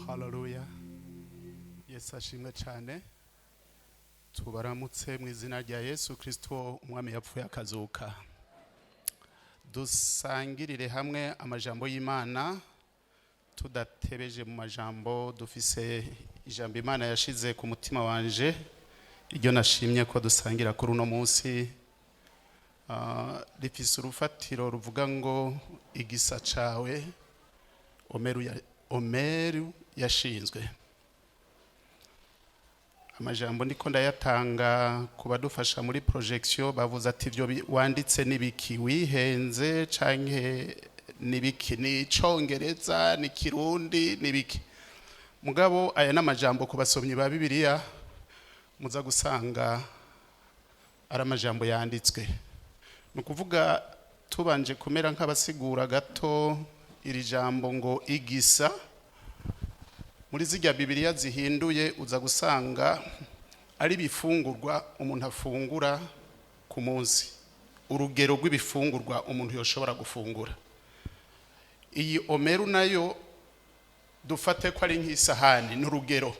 Haleluya, Yesu ashimwe cyane. Tubaramutse mu izina rya Yesu Kristo, umwami yapfuye akazuka. Dusangirire hamwe amajambo y'Imana tudatebeje mu majambo. Dufise ijambo Imana yashize ku mutima wanje, iryo nashimye ko dusangira kuri uno munsi. Rifise urufatiro ruvuga ngo igisa cawe omeru yashinzwe. Amajambo ndiko ndayatanga ku badufasha muri projection, bavuze ati ibyo wanditse nibiki, wihenze canke nibiki, ni icongereza, ni kirundi, nibiki? Mugabo aya n'amajambo ku basomyi ba Bibiliya muza gusanga ari amajambo yanditswe. Ni ukuvuga, tubanje kumera nk'abasigura gato iri jambo ngo igisa, muri zirya Bibiliya zihinduye uza gusanga ari ibifungurwa umuntu afungura ku munsi, urugero rw'ibifungurwa umuntu yoshobora gufungura. Iyi omeru nayo dufate ko ari nk'isahani, ni urugero,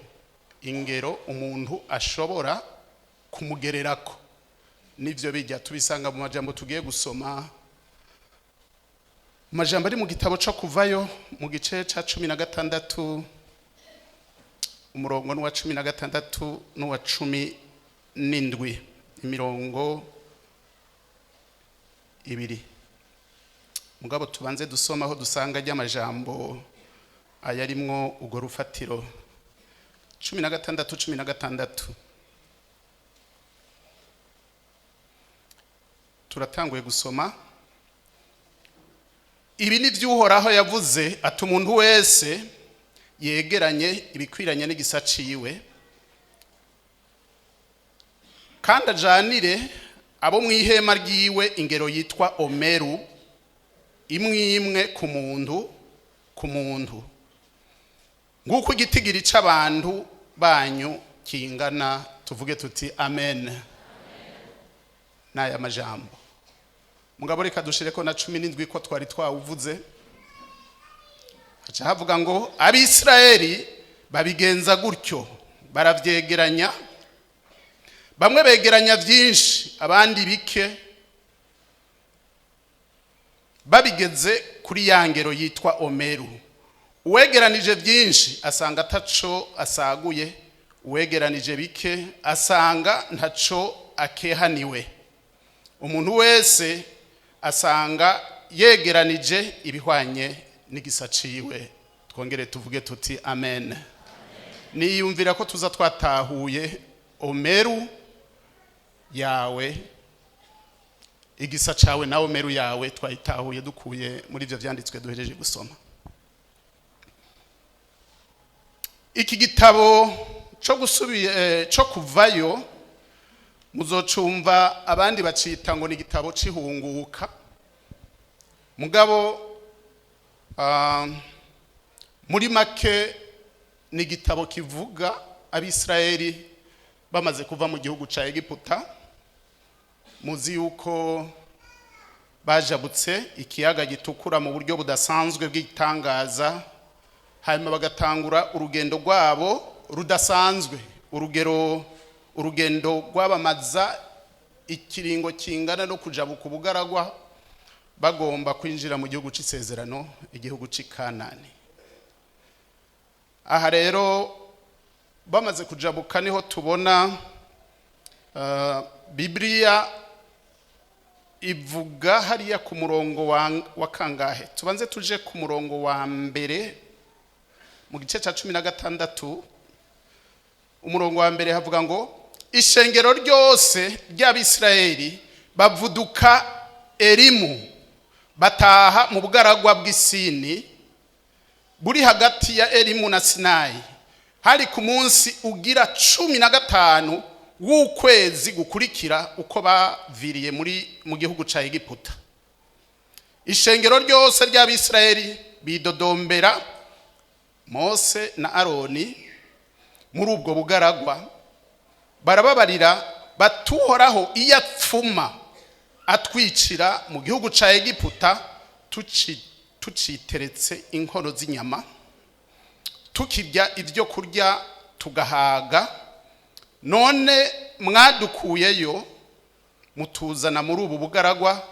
ingero umuntu ashobora kumugererako. Nivyo bijya tubisanga mu majambo tugiye gusoma, mu majambo ari mu gitabo co Kuvayo, mu gice ca 16, umurongo n'uwa 16 n'uwa 17, imirongo ibiri. Mugabo tubanze dusoma aho dusanga ry'amajambo ayarimwo urwo rufatiro. 16, 16, turatanguye gusoma. Ibi ni Uhoraho yavuze ati: umuntu wese yegeranye ibikwiranye n'igisa ciwe, kandi ajanire abo mu ihema ryiwe ingero yitwa omeru, imwe imwe ku muntu ku muntu, nguko igitigiri c'abantu banyu kingana. Tuvuge tuti amen. N'aya majambo, mugabo reka dushireko na 17 ko twari twawuvuze. Haca havuga ngo Abisirayeli babigenza gutyo, baravyegeranya, bamwe begeranya byinshi, abandi bike, babigeze kuri ya ngero yitwa omeru. Uwegeranije byinshi asanga ataco asaguye, uwegeranije bike asanga ntaco akehaniwe. Umuntu wese asanga yegeranije ibihwanye n'igisa ciwe. Twongere tuvuge tuti amen. Niyumvira ko tuza twatahuye omeru yawe, igisa cawe na omeru yawe twayitahuye dukuye muri ivyo vyanditswe duhereje gusoma. Iki gitabo co gusubiye co Kuvayo, muzocumva abandi bacita ngo ni igitabo c'ihunguka. Mugabo muri make ni igitabo kivuga Abisirayeli bamaze kuva mu gihugu ca Egiputa. Muzi yuko bajabutse ikiyaga Gitukura mu buryo budasanzwe bw'igitangaza, hanyuma bagatangura urugendo rwabo rudasanzwe, urugendo rwabamaza ikiringo kingana no kujabuka ubugaragwa, bagomba kwinjira mu gihugu c'isezerano, igihugu c'i Kanani. Aha rero bamaze kujabuka niho tubona Bibiliya ivuga hariya ku murongo wa kangahe? Tubanze tuje ku murongo wa mbere mu gice cya 16, umurongo wa mbere, havuga ngo ishengero ryose ry'Abisirayeli bavuduka Erimu, bataha mu bugaragwa bw'Isini buri hagati ya Erimu na Sinayi. Hari ku munsi ugira 15. w'ukwezi gukurikira uko baviriye mu gihugu ca Egiputa. Ishengero ryose ry'Abisirayeli bidodombera Mose na Aroni muri ubwo bugaragwa, barababarira batuhoraho iyo apfuma atwicira mu gihugu ca Egiputa tuciteretse inkono z'inyama, tukirya ibyo kurya tugahaga. None mwadukuyeyo mutuzana muri ubu bugaragwa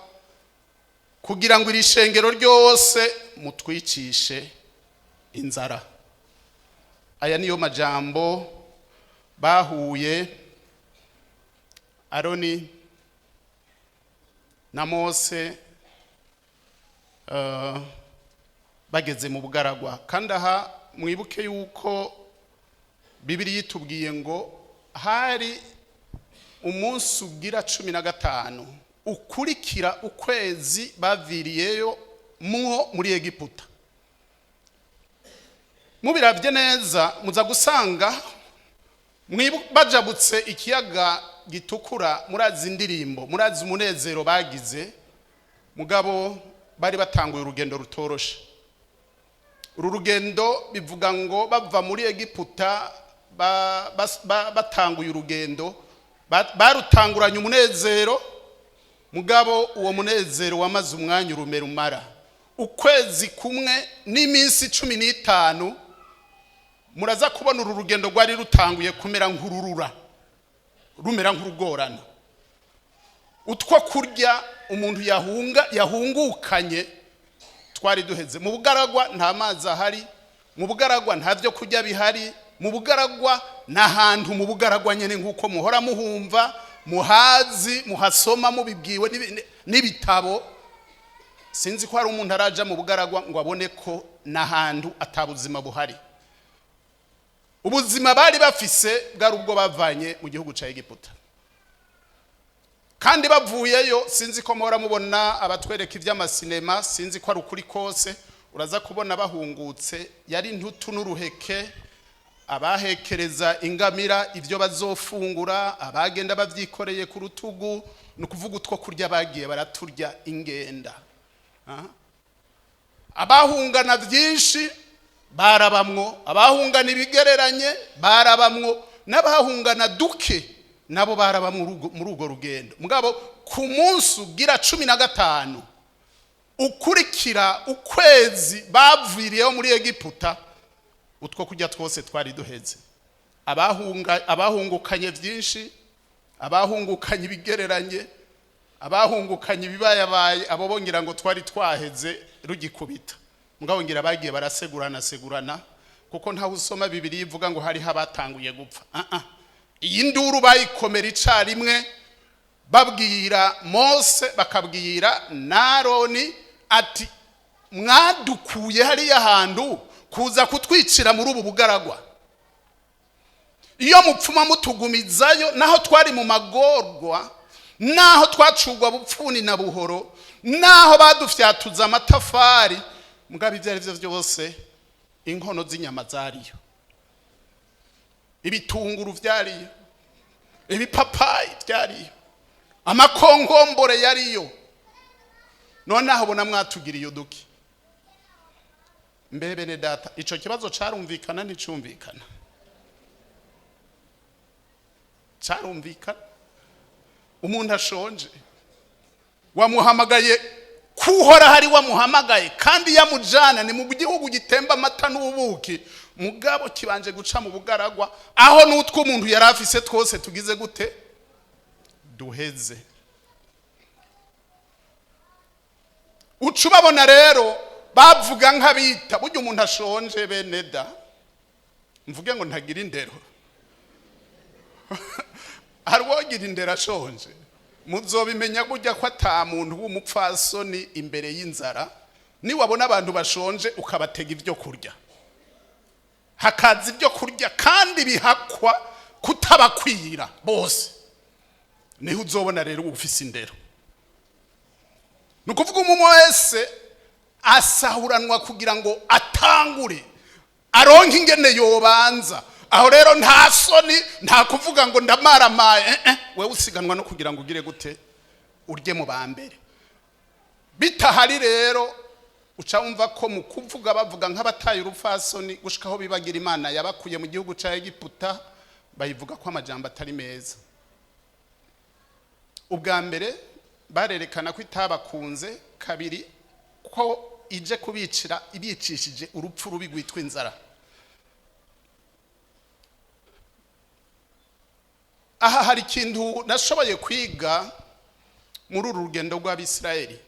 kugira ngo iri shengero ryose mutwicishe inzara. Aya niyo majambo bahuye Aroni na Mose bageze mu bugaragwa. Kandi aha mwibuke yuko Bibiliya itubwiye ngo hari umunsi ugira 15 ukurikira ukwezi baviriyeyo mwo muri Egiputa. Mubiravye neza, muza gusanga bajabutse Ikiyaga Gitukura. Murazi indirimbo, murazi umunezero bagize, mugabo bari batanguye urugendo rutoroshe. Uru rugendo bivuga ngo bava muri Egiputa batanguye urugendo, barutanguranye umunezero, mugabo uwo munezero wamaze umwanya urume rumara ukwezi kumwe n'iminsi 15. Muraza kubona uru rugendo rwari rutanguye kumera nk'ururura, rumera nk'urugorana. Utwo kurya umuntu yahunga yahungukanye twari duheze. Mu bugaragwa nta mazi ahari, mu bugaragwa nta byo kurya bihari, mu bugaragwa n'ahantu mu bugaragwa nyine nk'uko muhora muhumva, muhazi, muhasoma, mubibwiwe n'ibitabo. Sinzi ko hari umuntu araja mu bugaragwa ngo abone ko n'ahantu atabuzima buhari. Ubuzima bari bafise bwari ubwo bavanye mu gihugu cya Egiputa. Kandi bavuyeyo, sinzi ko muhora mubona abatwereka iby'amasinema, sinzi ko ari ukuri kose, uraza kubona bahungutse yari intutu n'uruheke, abahekereza ingamira ibyo bazofungura, abagenda babyikoreye ku rutugu. Ni ukuvuga utwo kurya bagiye baraturya ingenda. Abahungana byinshi barabamwo, abahungana ibigereranye barabamwo, n'abahungana duke nabo barabamwo muri urwo rugendo. Mugabo ku munsi ugira 15 ukurikira ukwezi baviriyeho muri Egiputa, utwo kurya twose twari duheze. Abahungukanye byinshi, abahungukanye ibigereranye, abahungukanye ibibayabaye, abo bongera ngo twari twaheze rugikubita. Mugabo ngira bagiye barasegurana segurana, kuko ntawe usoma Bibiliya ivuga ngo hariho abatanguye gupfa. Ah ah, iyi nduru bayikomera icarimwe, babwira Mose, bakabwira na Aroni ati: "Mwadukuye hariya hantu kuza kutwicira muri ubu bugaragwa. Iyo mupfuma mutugumizayo, naho twari mu magorwa, naho twacugwa bupfuni na buhoro, naho badufyatuza amatafari, mugabo ibyo ari byo byose inkono z'inyama zariyo, ibitunguru byariyo, ibipapayi byariyo, amakongombore yariyo. Noneho ubona mwatugiriye uduki?" Mbe bene data, ico kibazo carumvikana, nticumvikana? Carumvikana. Umuntu ashonje wamuhamagaye kuhora hari wamuhamagaye, kandi yamujana ni mu gihugu gitemba amata n'ubuki, mugabo kibanje guca mu bugaragwa, aho n'utwo umuntu yari afise twose tugize gute? Duheze. Uca ubabona rero bavuga nk'abita. Burya umuntu ashonje, bene da, mvuge ngo ntagira indero? Hari uwogira indero ashonje? Muzobimenya burya ko ata muntu w'umupfasoni imbere y'inzara. Niwabona abantu bashonje ukabatega ibyo kurya, hakaza ibyo kurya kandi bihakwa kutabakwira bose, niho uzobona rero ufise indero. Ni ukuvuga umuntu wese asahuranwa kugira ngo atangure aronke ingene yobanza. Aho rero nta soni, nta kuvuga ngo ndamaramaye. Wewe usiganwa no kugira ngo ugire gute? Urye mu ba mbere. Bitahari rero, uca wumva ko mu kuvuga bavuga nk'abataye urupfasoni, gushikaho bibagira Imana yabakuye mu gihugu cya Egiputa, bayivuga ko amajambo atari meza. Ubwa mbere barerekana ko itabakunze, kabiri ko ije kubicira, ibicishije urupfu rubi rwitwa inzara. Aha hari ikintu nashoboye kwiga muri uru rugendo rw'Abisirayeli,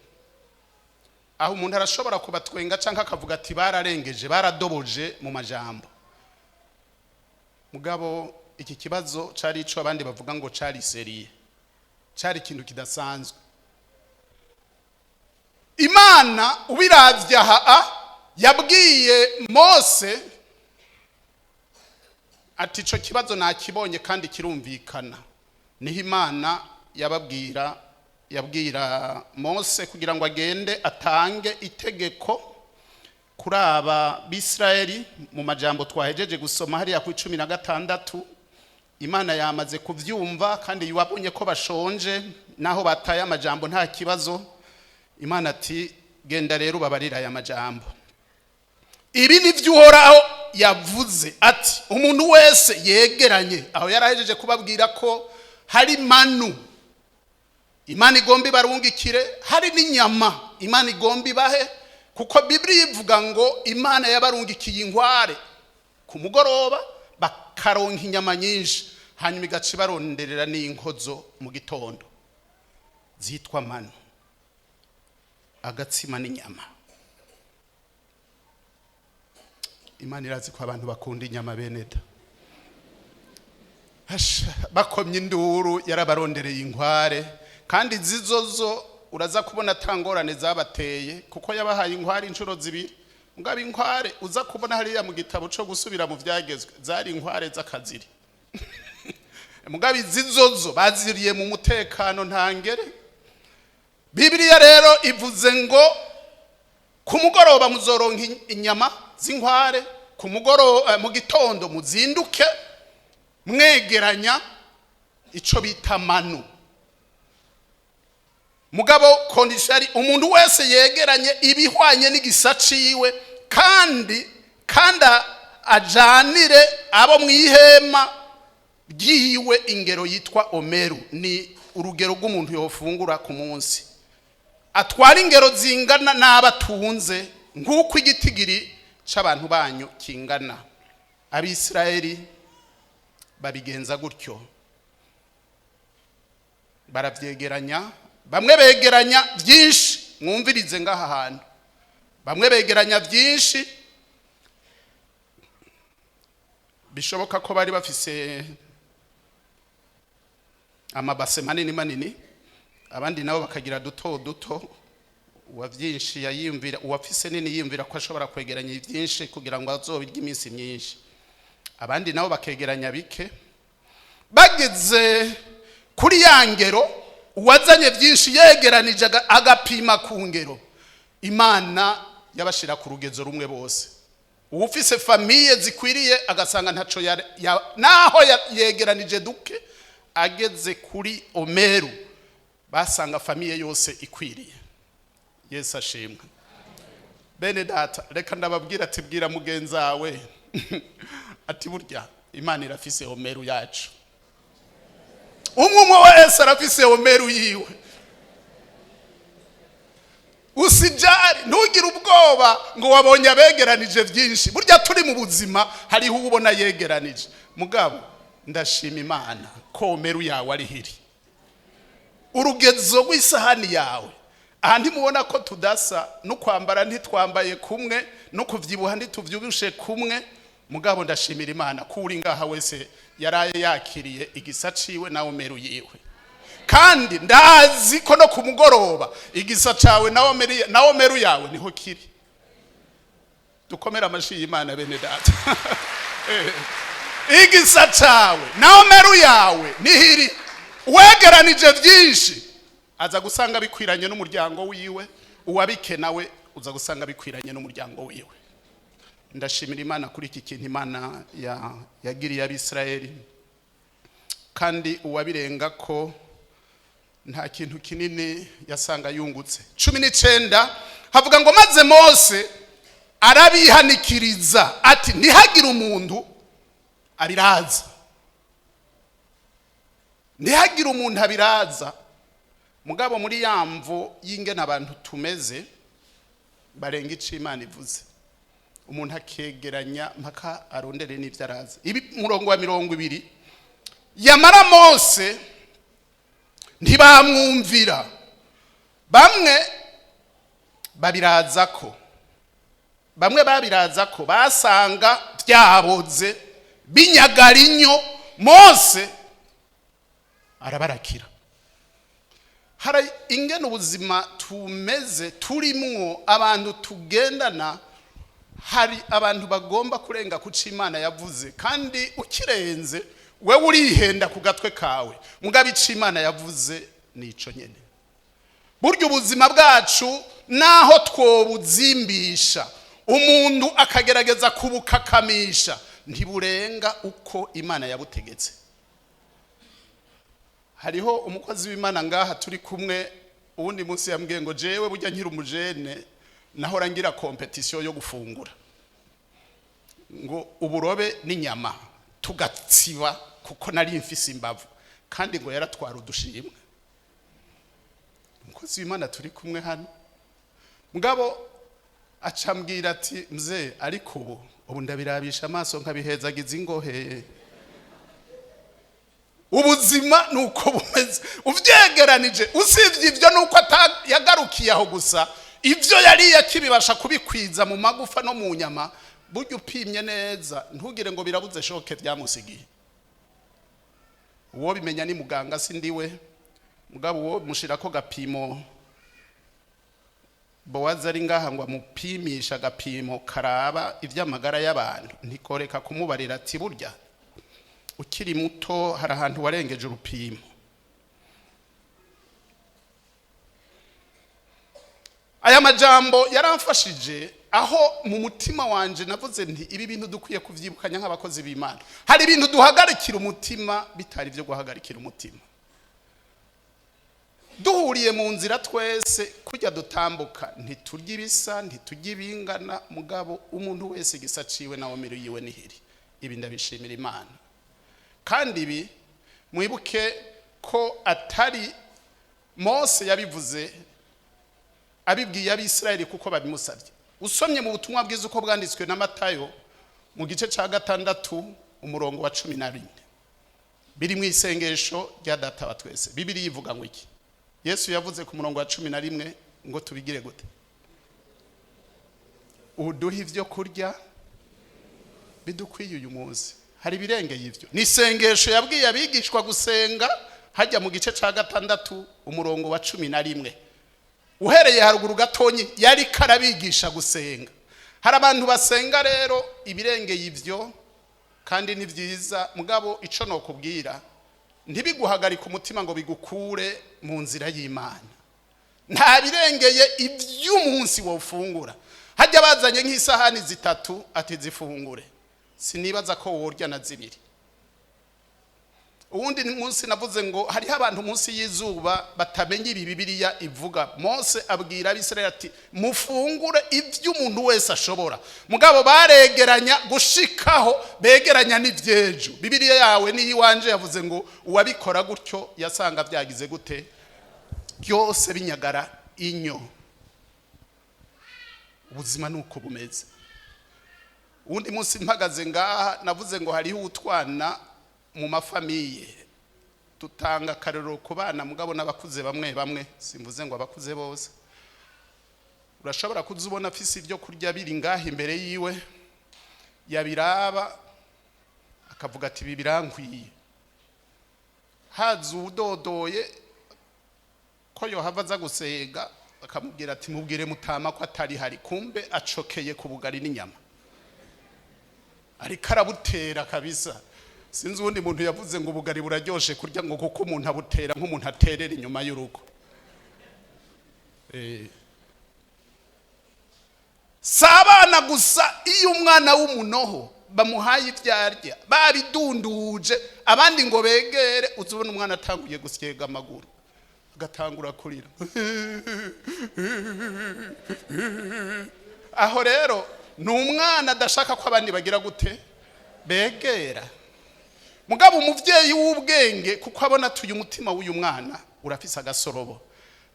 aho umuntu arashobora kubatwenga cyangwa akavuga ati bararengeje, baradoboje mu majambo. Mugabo iki kibazo cari ico abandi bavuga ngo cari sérieux, cari ikintu kidasanzwe. Imana ubiravye aha yabwiye Mose ati ico kibazo nakibonye kandi kirumvikana. Niho Imana yabwira Mose kugira ngo agende atange itegeko kuri aba Bisirayeli mu majambo twahejeje gusoma hariya ku 16. Imana yamaze kuvyumva kandi yabonye ko bashonje, naho bataye amajambo nta kibazo. Imana ati genda rero ubabarire aya majambo. Ibi ni byo Uhoraho yavuze ati umuntu wese yegeranye. Aho yarahejeje kubabwira ko hari manu Imana igomba ibarungikire, hari n'inyama Imana igomba ibahe, kuko Bibiliya ivuga ngo Imana yabarungikiye inkware ku mugoroba, bakaronka inyama nyinshi, hanyuma igaca ibaronderera n'inkozo mu gitondo zitwa manu, agatsima n'inyama. Imana irazi ko abantu bakunda inyama, beneda. Bakomye induru, yarabarondereye inkware, kandi zizozo uraza kubona atangorane zabateye, kuko yabahaye inkware inshuro zibiri. Mugabo inkware uza kubona hariya mu gitabo cyo gusubira mu byagezwe zari inkware z'akaziri, mugabo izizozo baziriye mu mutekano ntangere. Bibiliya rero ivuze ngo ku mugoroba muzoronka inyama z'inkware, ku mugoroba, mu gitondo muzinduke mwegeranya ico bita manu. Mugabo condition ari umuntu wese yegeranye ibihwanye n'igisa ciwe, kandi ajanire abo mu ihema ryiwe ingero yitwa omeru, ni urugero rw'umuntu yofungura ku munsi. Atwara ingero zingana n'abatunze nk'uko igitigiri c'abantu banyu kingana. Abisirayeli babigenza gutyo, baravyegeranya. Bamwe begeranya byinshi, mwumvirize ngaha hantu, bamwe begeranya byinshi, bishoboka ko bari bafise amabase manini manini, abandi nabo bakagira duto duto. Uwa byinshi yayiyumvira, uwafise nini yiyumvira ko ashobora kwegeranya byinshi kugira ngo azobirye iminsi myinshi, abandi nabo bakegeranya bike. Bageze kuri ya ngero, uwazanye byinshi yegeranije agapima ku ngero, Imana yabashira ku rugezo rumwe bose. Uwufise famille zikwiriye agasanga ntaco naho yegeranije duke, ageze kuri omeru basanga famille yose ikwiriye. Yesu ashimwe. Bene data, reka ndababwira ati bwira mugenzi wawe ati burya Imana irafise omeru yacu. Umwe umwe wese arafise omeru yiwe. Usijari, ntugire ubwoba ngo wabonye abegeranije byinshi. Burya turi mu buzima hariho ubona yegeranije, mugabo ndashima Imana ko omeru yawe ari hiri, urugezo rw'isahani yawe. Aha ntimubona ko tudasa, no kwambara ntitwambaye kumwe, no kuvyibuha ntituvyibushe kumwe, mugabo ndashimira Imana ko uri ngaha wese yaraye yakiriye igisa ciwe na omeru yiwe. Kandi ndazi ko no ku mugoroba igisa cawe na omeru yawe niho kiri. Dukomere amashi y'Imana, bene data. Igisa cawe na omeru yawe nihiri. Uwegeranije byinshi aza gusanga bikwiranye n'umuryango wiwe, uwabike nawe uza gusanga bikwiranye n'umuryango wiwe. Ndashimira Imana kuri iki kintu Imana yagiriye Abisirayeli, kandi uwabirenga ko nta kintu kinini yasanga yungutse. 19 havuga ngo: "Maze Mose arabihanikiriza ati: 'Ntihagire umuntu abiraza, ntihagire umuntu abiraza.'" Mugabo muri ya mvo y'ingene abantu tumeze, barenga ico Imana ivuze, umuntu akegeranya mpaka arondere n'ibyo araza. Ibi murongo wa 20: "Yamara Mose ntibamwumvira, bamwe babiraza ko, bamwe babiraza ko basanga byaboze binyagara inyo. Mose arabarakira." Hari ingene ubuzima tumeze, turimwo abantu tugendana, hari abantu bagomba kurenga ku cyo Imana yavuze, kandi ukirenze wewe urihenda ku gatwe kawe. Mugabo icyo Imana yavuze ni ico nyene. Burya ubuzima bwacu, naho twobuzimbisha, umuntu akagerageza kubukakamisha, ntiburenga uko Imana yabutegetse. Hariho umukozi w'Imana ngaha turi kumwe, uwundi munsi yambwiye ngo: "Jewe burya nkiri umujene nahora ngira compétition yo gufungura, ngo uburobe n'inyama tugatsiba, kuko nari mfise imbavu." Kandi ngo yaratwara udushimwe, umukozi w'Imana turi kumwe hano. Mugabo acambwira ati: "Mzee, ariko ubu ndabirabisha amaso nkabihezagiza ingohe." Ubuzima ni uko bumeze uvyegeranije. Usibye ibyo, nuko yagarukiye aho gusa, ibyo yariye akibibasha kubikwiza mu magufa no mu nyama. Burya upimye neza, ntugire ngo birabuze choc byamusigiye. Uwo bimenya ni muganga, si ndiwe. Mugabo uwo mushirako gapimo, Bowazi ari ngaha ngo amupimishe agapimo karaba iby'amagara y'abantu, ntikoreka kumubarira ati: "Burya ukiri muto hari ahantu warengeje urupimo." Aya majambo yaramfashije, aho mu mutima wanje navuze nti: "Ibi bintu dukwiye kuvyibukanya nk'abakozi b'Imana." Hari ibintu duhagarikira umutima bitari ibyo guhagarikira umutima. Duhuriye mu nzira twese, kujya dutambuka, ntiturya ibisa, ntiturya ibingana, mugabo umuntu wese igisa ciwe nawe miro yiwe nihiri. Ibi ndabishimira Imana. Kandi ibi mwibuke ko atari Mose yabivuze abibwiye Abisirayeli kuko babimusabye. Usomye mu butumwa bwiza uko bwanditswe na Matayo, mu gice cya 6 umurongo wa 11, biri mu isengesho rya Data wa twese, Bibiri yivuga ngo iki? Yesu yavuze ku murongo wa 11 ngo tubigire gute? "Uduhe ibyo kurya bidukwiye uyu munsi." Hari ibirengeye ibyo. Ni isengesho yabwiye abigishwa gusenga hajya mu gice cya 6 umurongo wa 11, uhereye haruguru gatonyi, yari karabigisha gusenga. Hari abantu basenga rero ibirengeye ibyo, kandi ni byiza. Mugabo icyo nokubwira, ntibiguhagarike umutima ngo bigukure mu nzira y'Imana. Nta birengeye iby'umunsi wofungura. Hajya bazanye nk'isahani zitatu ati: "Zifungure," sinibaza ko worya na zibiri. Uwundi munsi navuze ngo hariho abantu munsi y'izuba batamenya ibi Bibiliya ivuga. Mose abwira Abisirayeli ati: "Mufungure ibyo umuntu wese ashobora." Mugabo baregeranya gushikaho begeranya n'ivyejo. Bibiliya yawe n'iyiwanje yavuze ngo uwabikora gutyo yasanga byagize gute? Byose binyagara inyo. Ubuzima ni uko bumeze. Uwundi munsi mpagaze ngaha navuze ngo hariho utwana mu ma familles, dutanga akarero ku bana, mugabo n'abakuze bamwe bamwe, simvuze ngo abakuze bose. Urashobora kuza ubona afise ibyo kurya biri ngaha imbere yiwe, yabiraba akavuga ati: "Ibi birankwiye." Haza uwudodoye ko yohava aza gusenga, akamubwira ati: "Mubwire mutama ko atari hari." Kumbe acokeye ku bugari n'inyama, ariko arabutera kabisa. Sinzi uwundi muntu yavuze ngo ubugari buraryoshe kurya, ngo kuko umuntu abutera nk'umuntu aterera inyuma y'urugo. Si abana gusa, iyo umwana w'umunoho bamuhaye ibyo arya babidunduje, abandi ngo begere, uzubona umwana atanguye gusyega amaguru, agatangura kurira. Aho rero ni umwana adashaka ko abandi bagira gute? Begera. Mugabo umubyeyi w'ubwenge, kuko abona atuye umutima w'uyu mwana urafise agasorobo,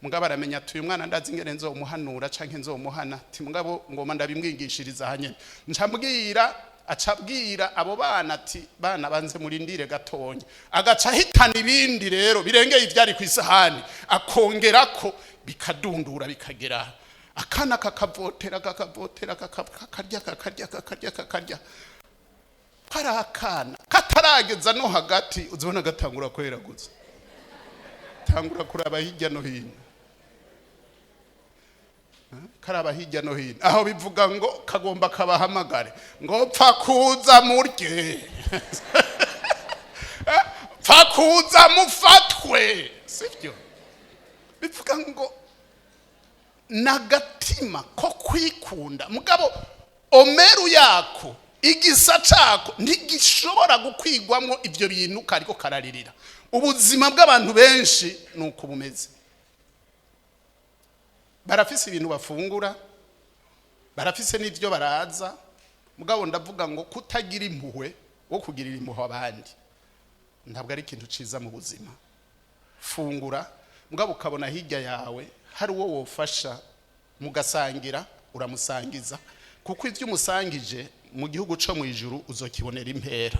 mugabo aramenya ati uyu mwana ndazi ingene nzomuhanura canke nzomuhana, ati mugabo ngoma ndabimwigishiriza hanyene. Ncambwira, acabwira abo bana ati bana, banze murindire gatonya. Agaca ahitana ibindi rero birengeye ivyari ku isahani, akongerako, bikadundura, bikagera akana kakavotera, kakavotera, kakarya, kakarya, kakarya, kakarya. Kari akana katarageza no hagati, uzibona gatangura kweraguza, tangura kuraba hirya no hino, karaba hirya no hino. Aho bivuga ngo kagomba kabahamagare ngo pfa kuza murye, pfa kuza mufatwe. Sibyo? Bivuga ngo n'agatima ko kwikunda, mugabo omeru yako, igisa cako ntigishobora gukwigwamo ibyo bintu kariko kararirira. Ubuzima bw'abantu benshi ni uko bumeze. Barafise ibintu bafungura, barafise n'ibyo baraza, mugabo ndavuga ngo kutagira impuhwe wo kugirira impuhwe abandi ntabwo ari ikintu ciza mu buzima. Fungura, mugabo ukabona hirya yawe hari uwo wofasha mugasangira, uramusangiza, kuko ibyo umusangije mu gihugu co mu ijuru uzokibonera impera.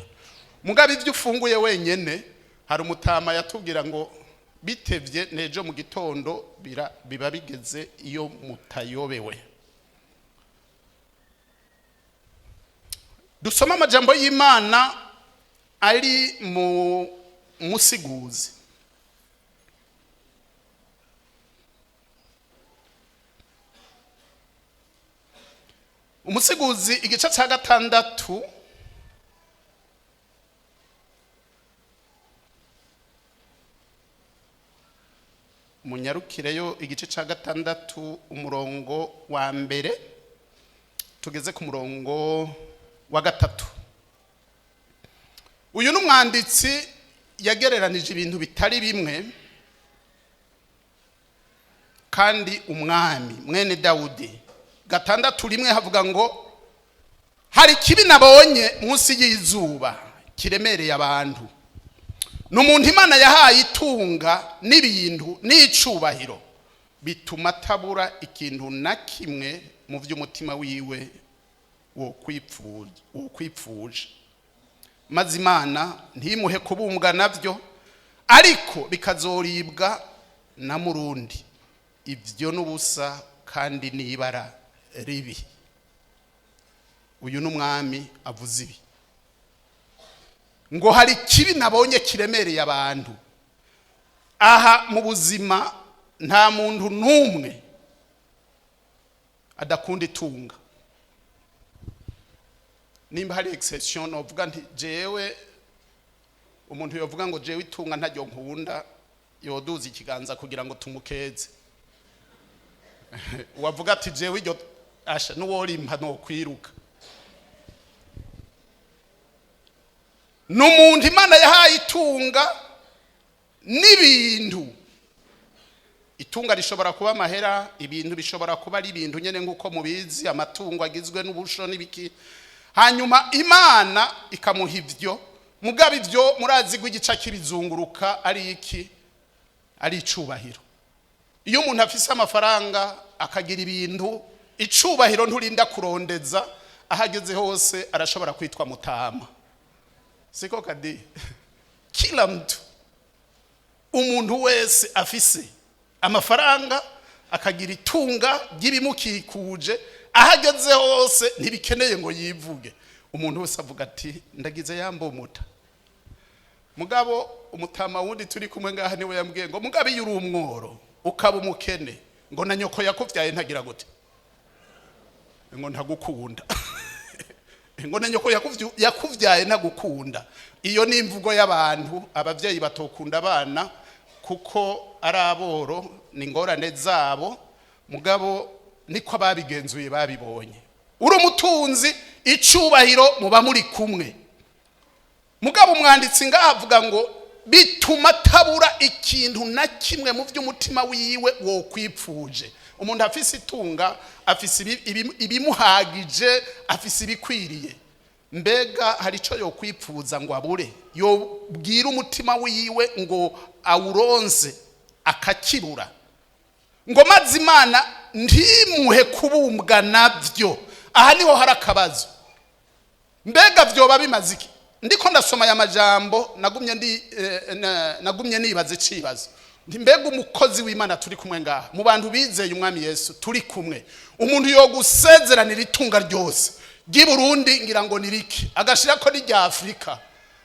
Mugabo ibyo ufunguye wenyene, hari umutama yatubwira ngo bitevye nejo mu gitondo biba bigeze iyo mutayobewe. Dusoma amajambo y'Imana ari mu Musiguzi. Umusiguzi igice cya 6, munyarukireyo, igice cya 6 umurongo wa 1 tugeze ku murongo wa 3. Uyu ni umwanditsi yagereranije ibintu bitari bimwe. Kandi umwami mwene Dawudi, 6:1 havuga ngo hari ikibi nabonye munsi y'izuba kiremereye abantu: ni umuntu Imana yahaye itunga n'ibintu n'icubahiro, bituma atabura ikintu na kimwe mu by'umutima wiwe wo kwipfuje, maze Imana ntimuhe kubumbwa nabyo, ariko bikazoribwa na murundi. Ibyo n'ubusa kandi n'ibara ribi. Uyu n'umwami avuze ibi ngo hari ikibi nabonye kiremereye abantu. Aha mu buzima nta muntu n'umwe adakunda itunga. Nimba hari exception, novuga nti jewe, umuntu yovuga ngo jewe itunga ntaryo nkunda, yoduza ikiganza kugira ngo tumukeze. Wavuga ati jewe iryo asha n'uworimpa no kwiruka. N'umuntu Imana yahaye itunga n'ibintu. Itunga rishobora kuba amahera, ibintu bishobora kuba ari ibintu nyene nk'uko mubizi, amatungo agizwe n'ubusho n'ibiki. Hanyuma Imana ikamuha ivyo, mugabo ivyo murazi ko igica kibizunguruka ari iki? Ari icubahiro. Iyo umuntu afise amafaranga, akagira ibintu, icubahiro nturinda kurondeza, aho ageze hose arashobora kwitwa mutama. Siko kadi? Kila mtu, umuntu wese afise amafaranga, akagira itunga ry'ibimukikuje, aho ageze hose ntibikeneye ngo yivuge, umuntu wese avuga ati ndagize yambumuta. Mugabo umutama wundi turi kumwe ngaha niwe yambwiye ngo mugabo iyo uri umworo ukaba umukene, ngo na nyoko yakuvyaye ntagira gute? Ngo ntagukunda. Ngo na nyoko yakuvyaye ntagukunda. Iyo ni imvugo y'abantu, abavyeyi batokunda abana kuko ari aboro, ni ingorane zabo. Mugabo Niko ababigenzuye babibonye. Uri umutunzi, icubahiro muba muri kumwe. Mugabo umwanditsi ngaha avuga ngo bituma atabura ikintu na kimwe mu by'umutima wiwe wokwipfuje. Umuntu afise itunga, afise ibimuhagije, afise ibikwiriye. Mbega hari icyo yokwipfuza ngo abure, yobwira umutima wiwe ngo awuronze akakibura? Ngo maze Imana ntimuhe kubumbwa nabyo. Aha niho hari akabazo. Mbega byoba bimaze iki? Ndiko ndasoma aya majambo, nagumye nibaza icibazo. Nti mbega umukozi w'Imana turi kumwe ngaha, mu bantu bizeye Umwami Yesu turi kumwe, umuntu yogusezeranira itunga ryose ry'i Burundi, ngira ngo ni riki, agashirako n'irya Afurika,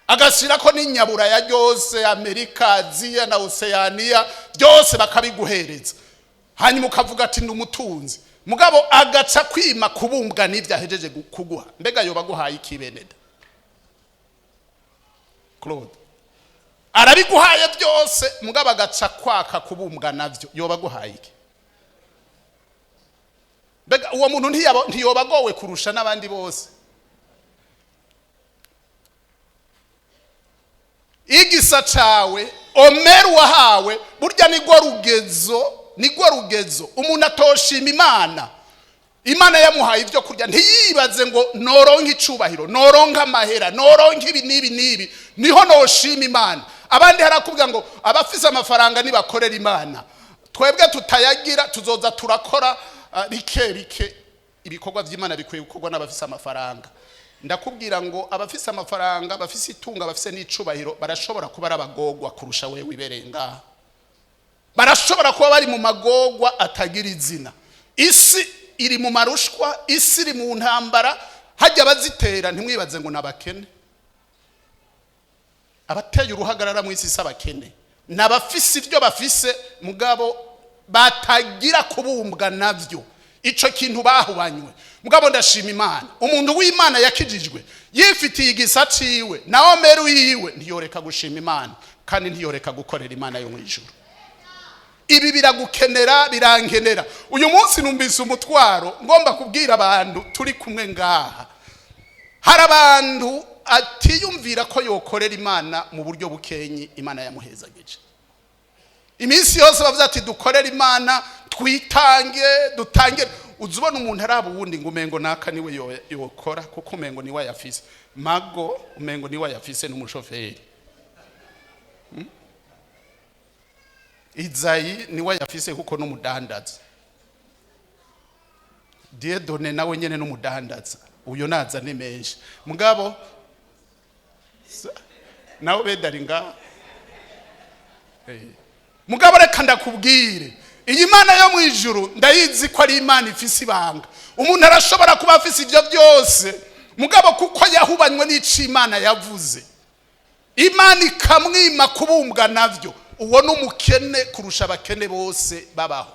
agashirako n'inyaburaya ryose, Amerika, Aziya na Oseyaniya, byose bakabiguhereza, hanyuma ukavuga ati: "Ndi umutunzi", mugabo agaca kwima kubumbwa n'ibyo ahejeje kuguha, mbega yoba aguhaye iki? Beneda Claude, arabiguhaye byose, mugabo agaca kwaka kubumbwa nabyo, yoba aguhaye iki? Mbega uwo muntu ntiyoba agowe kurusha n'abandi bose? Igisa cawe, omeru wahawe, burya nigwo rugezo, nigwo rugezo. Umuntu atoshima Imana, Imana yamuhaye ibyo kurya, ntiyibaze ngo noronke icubahiro, noronke amahera, noronke ibi n'ibi n'ibi, niho noshima Imana. Abandi harakubwira ngo abafise amafaranga nibakorera Imana, twebwe tutayagira tuzoza turakora bike bike. Ibikorwa by'Imana bikwiye gukorwa n'abafise amafaranga? Ndakubwira ngo abafise amafaranga, abafise itunga, abafise n'icubahiro barashobora kuba ari abagogwa kurusha wewe wibereye ngaha. Barashobora kuba bari mu magogwa atagira izina. Isi iri mu marushwa, isi iri mu ntambara. Hajya abazitera, ntimwibaze ngo ni abakene. Abateye uruhagarara mu isi si abakene, ni abafise ibyo bafise, mugabo batagira kubumbwa nabyo, ico kintu bahubanywe. Mugabo ndashima Imana, umuntu w'Imana yakijijwe yifitiye igisa ciwe na omeru yiwe, ntiyoreka gushima Imana kandi ntiyoreka gukorera Imana yo mu ijuru. Ibi biragukenera, birankenera. Uyu munsi numvise umutwaro ngomba kubwira abantu turi kumwe ngaha. Hari abantu atiyumvira ko yokorera Imana mu buryo bukenyi Imana yamuhezagije. Iminsi yose bavuze ati: "Dukorere Imana, twitange, dutange." Uza ubona umuntu araba uwundi ngo umengo naka niwe yokora, kuko umengo niwe ayafise. Mago umengo niwe ayafise n'umushoferi. Izayi niwe ayafise kuko n'umudandaza. Dieudonné nawe nyene n'umudandaza, uyo naza ni menshi. Mugabo nawe bedari ngaha. Mugabo reka ndakubwire, iyi Mana yo mu ijuru ndayizi ko ari Imana ifise ibanga. Umuntu arashobora kuba afise ibyo byose, mugabo kuko yahubanywe n'ico Imana yavuze, Imana ikamwima kubumbwa navyo, uwo ni umukene kurusha abakene bose babaho.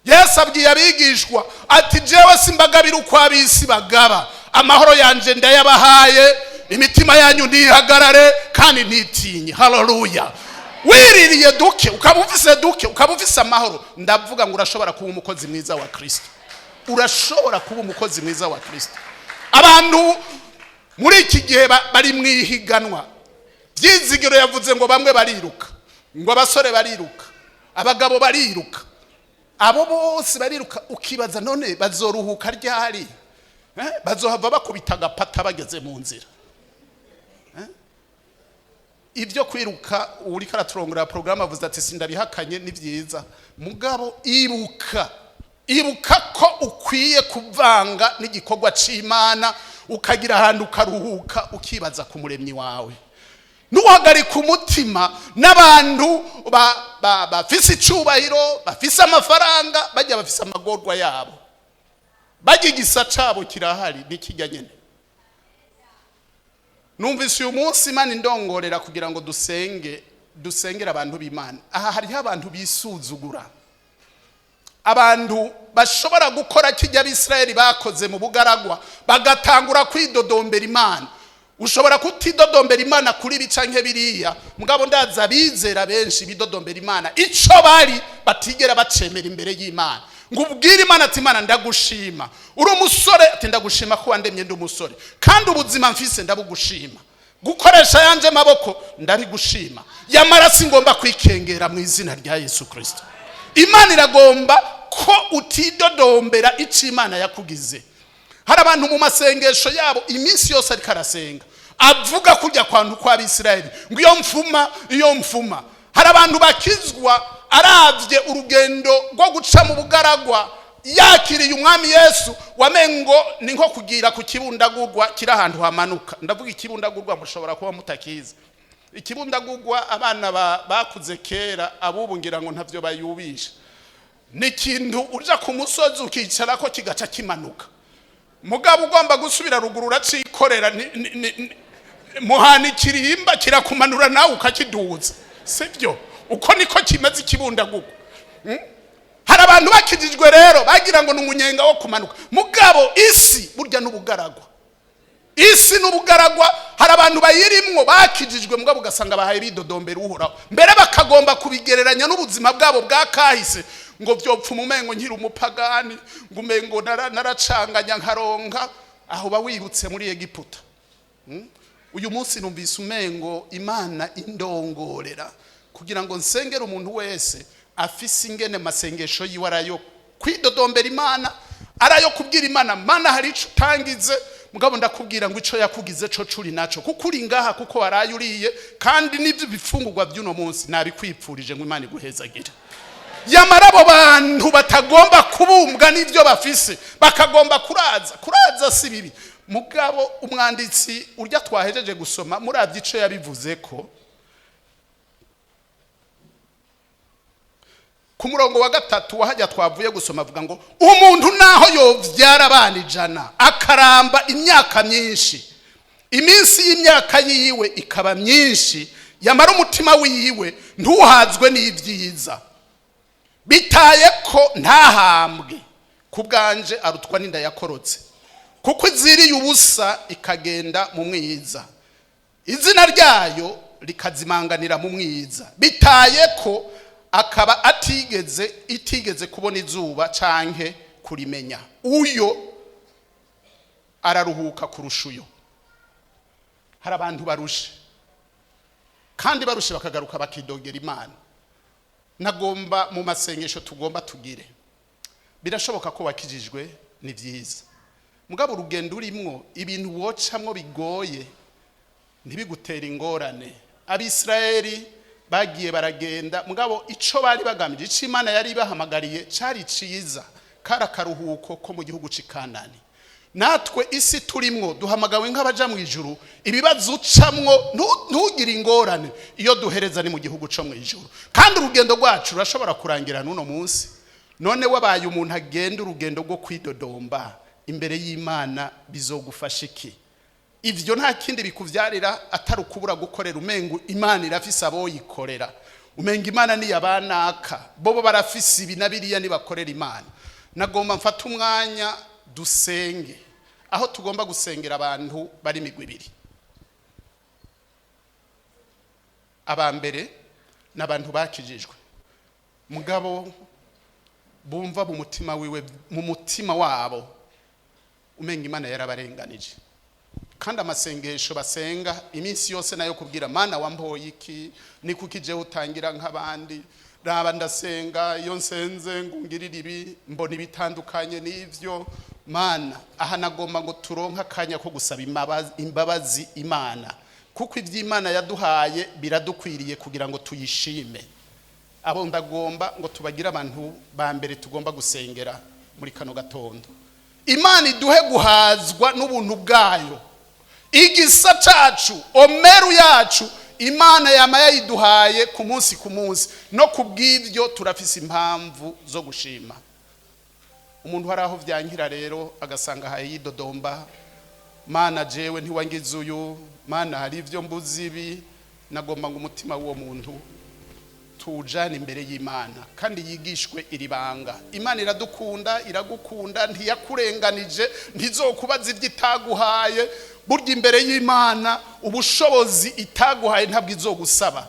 Yesu abwiye abigishwa ati: "Jewe simbagabira uko ab'isi bagaba, amahoro yanje ndayabahaye, imitima yanyu ntihagarare kandi ntitinye." Haleluya! Wiririye duke, ukaba ufise duke, ukaba ufise amahoro, ndavuga ngo urashobora kuba umukozi mwiza wa Kristo, urashobora kuba umukozi mwiza wa Kristo. Abantu muri iki gihe bari mu ihiganwa. Byizigiro yavuze ngo bamwe bariruka, ngo abasore bariruka, abagabo bariruka, abo bose bariruka. Ukibaza none bazoruhuka ryari? Bazohava bakubita agapata bageze mu nzira. Ibyo kwiruka, uriko araturongora porogaramu avuze ati: "Sindabihakanye, ni byiza." Mugabo ibuka, ibuka ko ukwiye kuvanga n'igikorwa c'Imana, ukagira ahantu ukaruhuka, ukibaza ku Muremyi wawe. Ntuhagarike umutima n'abantu bafise icubahiro, bafise amafaranga. Bajya bafise amagorwa yabo, bajya igisa cabo kirahari n'ikijya nyene. Numvise uyu munsi Imana indongorera kugira ngo dusenge, dusengere abantu b'Imana. Aha hariho abantu bisuzugura, abantu bashobora gukora kijya Abisirayeli bakoze mu bugaragwa, bagatangura kwidodombera Imana. Ushobora kutidodombera Imana kuri ibi canke biriya, mugabo ndaza abizera benshi bidodombera Imana ico bari batigera bacemera imbere y'Imana. Ngo ubwire Imana ati: "Imana, ndagushima." Uri umusore, ati: "Ndagushima ko wandemye ndi umusore, kandi ubuzima mfise ndabugushima, gukoresha yanje maboko ndabigushima, yamara singomba kwikengera mu izina rya Yesu Kirisito." Imana iragomba ko utidodombera icyo Imana yakugize. Hari abantu mu masengesho yabo iminsi yose ariko arasenga avuga kujya kwantu kw'Abisirayeli ngo: "Iyo mfuma, iyo mfuma." Hari abantu bakizwa, aravye urugendo rwo guca mu bugaragwa yakiriye Umwami Yesu, wamengo ni nko kugira ku kibundagurwa kiri ahantu hamanuka. Ndavuga ikibundagurwa, mushobora kuba mutakizi. Ikibundagurwa, abana bakuze kera, abubu ngira ngo ntavyo bayubisha. Ni ikintu uja ku musozi ukicara ko kigaca kimanuka, mugabo ugomba gusubira ruguru uracikorera. Muhana ikirimba kirakumanura nawe ukakiduza, sibyo? Uko niko kimeze ikibundagurwa. Hari abantu bakijijwe rero bagira ngo ni umunyenga wo kumanuka, mugabo isi burya n'ubugaragwa, isi n'ubugaragwa. Hari abantu bayirimwo bakijijwe, mugabo ugasanga bahaye bidodombera Uhoraho, mbere bakagomba kubigereranya n'ubuzima bwabo bwa kahise, ngo vyopfa umengo nkiri umupagani, ngo umengo naracanganya nkaronka aho bawibutse muri Egiputa. Uyu munsi numvise umengo Imana indongorera kugira ngo nsengere umuntu wese afise ingene masengesho yiwe arayo kwidodombera Imana, arayo kubwira Imana: "Mana, hari ico utangize." Mugabo ndakubwira ngo ico yakugize co curi naco, kuko uri ngaha kuko waraye uriye, kandi n'ibyo bifungurwa by'uno munsi nabikwipfurije ngo Imana iguhezagire. Yamara abo bantu batagomba kubumbwa n'ibyo bafise, bakagomba kuraza. Kuraza si bibi, mugabo umwanditsi urya twahejeje gusoma, murabye ico yabivuze ko ku murongo wa 3 wahajya twavuye gusoma, avuga ngo umuntu naho yovyara abana 100, akaramba imyaka myinshi, iminsi y'imyaka yiwe ikaba myinshi, yamara umutima wiwe ntuhazwe n'ibyiza, bitaye ko ntahambwe, ku bwanje arutwa n'inda yakorotse, kuko iziriye ubusa ikagenda mu mwiza, izina ryayo rikazimanganira mu mwiza, bitaye ko akaba atigeze itigeze kubona izuba canke kurimenya, uyo araruhuka kurusha uyo. Hari abantu barushe, kandi barushe bakagaruka bakidogera Imana. Nagomba mu masengesho tugomba tugire, birashoboka ko wakijijwe, ni byiza, mugabo urugendo urimwo, ibintu wocamwo bigoye, ntibigutere ingorane. Abisirayeli bagiye baragenda, mugabo ico bari bagamije, ico Imana yari ibahamagariye cari ciza, kari akaruhuko ko mu gihugu c'i Kanani. Natwe isi turimwo duhamagawe nk'abaja mu ijuru. Ibibazo ucamwo, ntugire ingorane, iyo duhereza ni mu gihugu co mu ijuru, kandi urugendo rwacu rurashobora kurangira n'uno munsi. None wabaye umuntu agenda urugendo rwo kwidodomba imbere y'Imana, bizogufasha iki? Ivyo nta kindi bikuvyarira atari ukubura gukorera. Umengo Imana irafise aboyikorera, umenga Imana ni yabanaka, bobo barafise ibi na biriya, nibakorera Imana. Nagomba mfate umwanya dusenge, aho tugomba gusengera abantu bari imigwi ibiri. Aba mbere ni abantu bakijijwe, mugabo bumva mu mutima wiwe, mu mutima wabo umenga Imana yarabarenganije, kandi amasengesho basenga iminsi yose nayo kubwira Mana: "Wampoye iki? Ni kuki jewe utangira nk'abandi? Raba ndasenga, iyo nsenze ngo ungirire ibi, mbona ibitandukanye n'ivyo, Mana." Aha nagomba ngo turonke akanya ko gusaba imbabazi Imana, kuko ivy'Imana yaduhaye biradukwiriye kugira ngo tuyishime. Abo ndagomba ngo tubagire abantu ba mbere tugomba gusengera muri kano gatondo. Imana iduhe guhazwa n'ubuntu bwayo. Igisa cacu, omeru yacu, Imana yama yayiduhaye ku munsi ku munsi, no ku bw'ibyo turafise impamvu zo gushima. Umuntu hari aho vyankira rero agasanga ahaye yidodomba: "Mana, jewe ntiwangize uyu, Mana, hari ibyo mbuzi ibi." Nagomba ngo umutima w'uwo muntu tuwujane imbere y'Imana, kandi yigishwe iri banga: Imana iradukunda, iragukunda, ntiyakurenganije, ntizokubaza ibyo itaguhaye. Burya imbere y'Imana ubushobozi itaguhaye ntabwo izogusaba,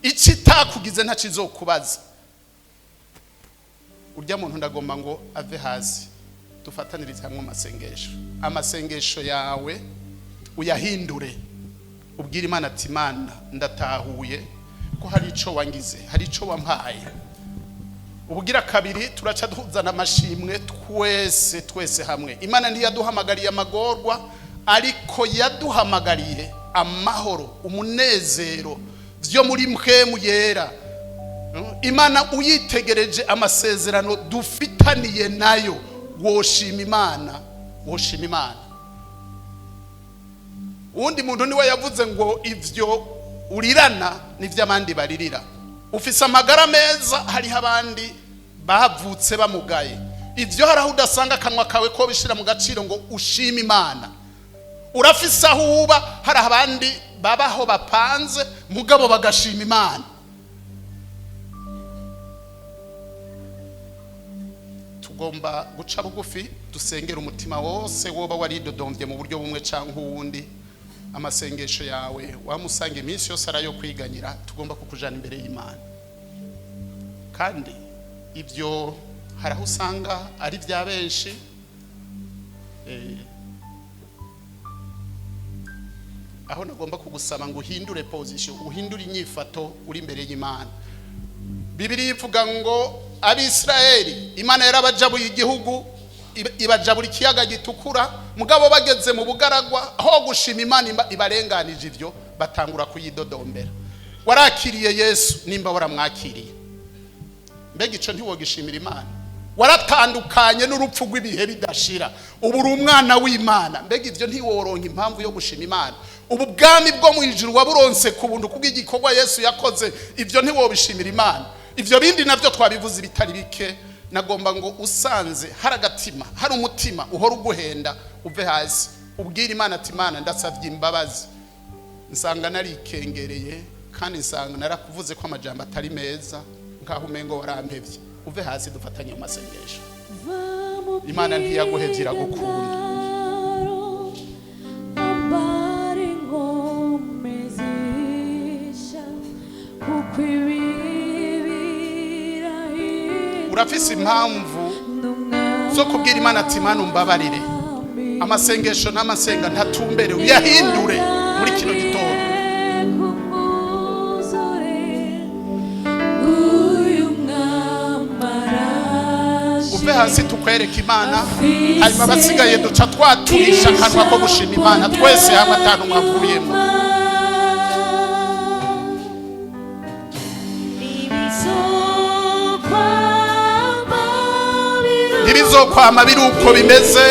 icyo itakugize ntacyo izokubaza. Urya muntu ndagomba ngo ave hasi, dufatanirize hamwe amasengesho. Amasengesho yawe uyahindure, ubwire Imana ati: "Imana, ndatahuye ko hari ico wangize, hari ico wampaye." Ubugira kabiri, turaca tuzana amashimwe twese, twese hamwe. Imana ntiyaduhamagariye amagorwa, ariko yaduhamagariye amahoro, umunezero byo muri Mpwemu Yera. Imana uyitegereje, amasezerano dufitaniye nayo, woshima Imana, woshima Imana. Uwundi muntu niwe yavuze ngo ivyo urirana nivyo abandi baririra. Ufise amagara meza, hariho abandi bavutse bamugaye. Ivyo hari aho udasanga akanwa kawe ko bishira mu gaciro ngo ushime Imana. Urafise aho uba, hari abandi babaho bapanze, mugabo bagashima Imana. Tugomba guca bugufi, dusengera umutima wose woba waridodombye mu buryo bumwe cyangwa uwundi. Amasengesho yawe wamusanga iminsi yose arayo kwiganyira. Tugomba kukujana imbere y'Imana. Kandi ibyo hari aho usanga ari bya benshi. Aho nagomba kugusaba ngo uhindure position, uhindure inyifato uri imbere y'Imana. Bibiliya ivuga ngo Abisirayeli Imana yarabajabuye igihugu, ibajabura ikiyaga Gitukura, mugabo bageze mu bugaragwa, aho gushima Imana ibarenganije ivyo, batangura kuyidodombera. Warakiriye Yesu? Nimba waramwakiriye, mbega ico ntiwogishimira Imana? Waratandukanye n'urupfu rw'ibihe bidashira, ubu uri umwana w'Imana. Mbega ivyo ntiworonka impamvu yo gushima Imana? Ubu bwami bwo mu ijuru waburonse ku buntu kubw'igikorwa Yesu yakoze. Ivyo ntiwobishimira Imana? Ivyo bindi navyo twabivuze ibitari bike. Nagomba ngo usanze hari agatima, hari umutima uhora uguhenda, uve hasi, ubwire Imana ati: "Imana, ndasavye imbabazi, nsanga narikengereye, kandi nsanga narakuvuze ko amajambo atari meza, nkaho umengo warampevye." Uve hasi, dufatanye mu masengesho. Imana ntiyaguhevye, iragukunda. Ambara inkomezi zisha, kuko ibibi birahinduka. Urafise impamvu zo kubwira Imana ati: "Imana, umbabarire." Amasengesho n'amasenga ntatumbere, uyahindure muri kino gitondo. Kumwuzure uyu mwamaraje. Uve hasi, tukwereke Imana, hanyuma abasigaye duca twaturisha akanwa ko gushima Imana twese hamwe, atanu mwavuyemo. Ntibizokwama biri uko bimeze.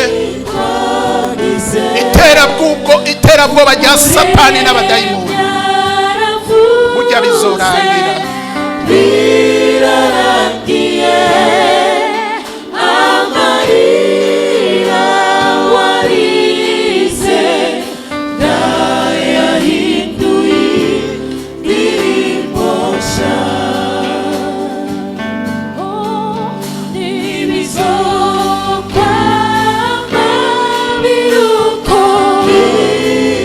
Iterabwoba rya Satani n'abadayimoni burya bizorangira. Birarangiye, amarira warize ndayahinduye indirimbo nshya. Ntibizokwama biri uko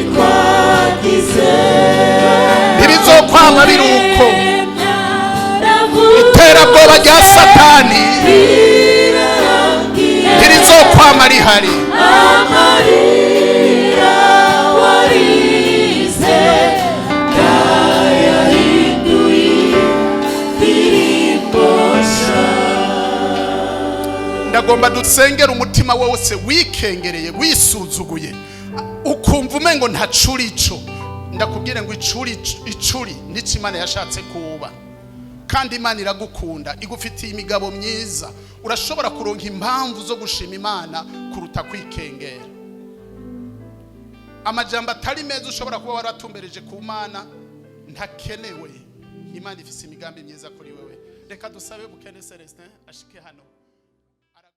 bikwagize. Ntibizokwama biri uko. Iterabwoba rya Satani ntirizokwama rihari. Amarira warize ndayahinduye indirimbo nshya. Ndagomba dusengera umutima wose wikengereye, wisuzuguye, ukumva umengo ntacuri ico. Ndakubwire ngo icuri, icuri nico Imana yashatse kuba. Kandi Imana iragukunda, igufitiye imigabo myiza. Urashobora kuronka impamvu zo gushima Imana kuruta kwikengera. Amajambo atari meza ushobora kuba waratumbereje ku Mana ntakenewe. Imana ifise imigambi myiza kuri wewe. Reka dusabe Bukene Celestin ashike hano.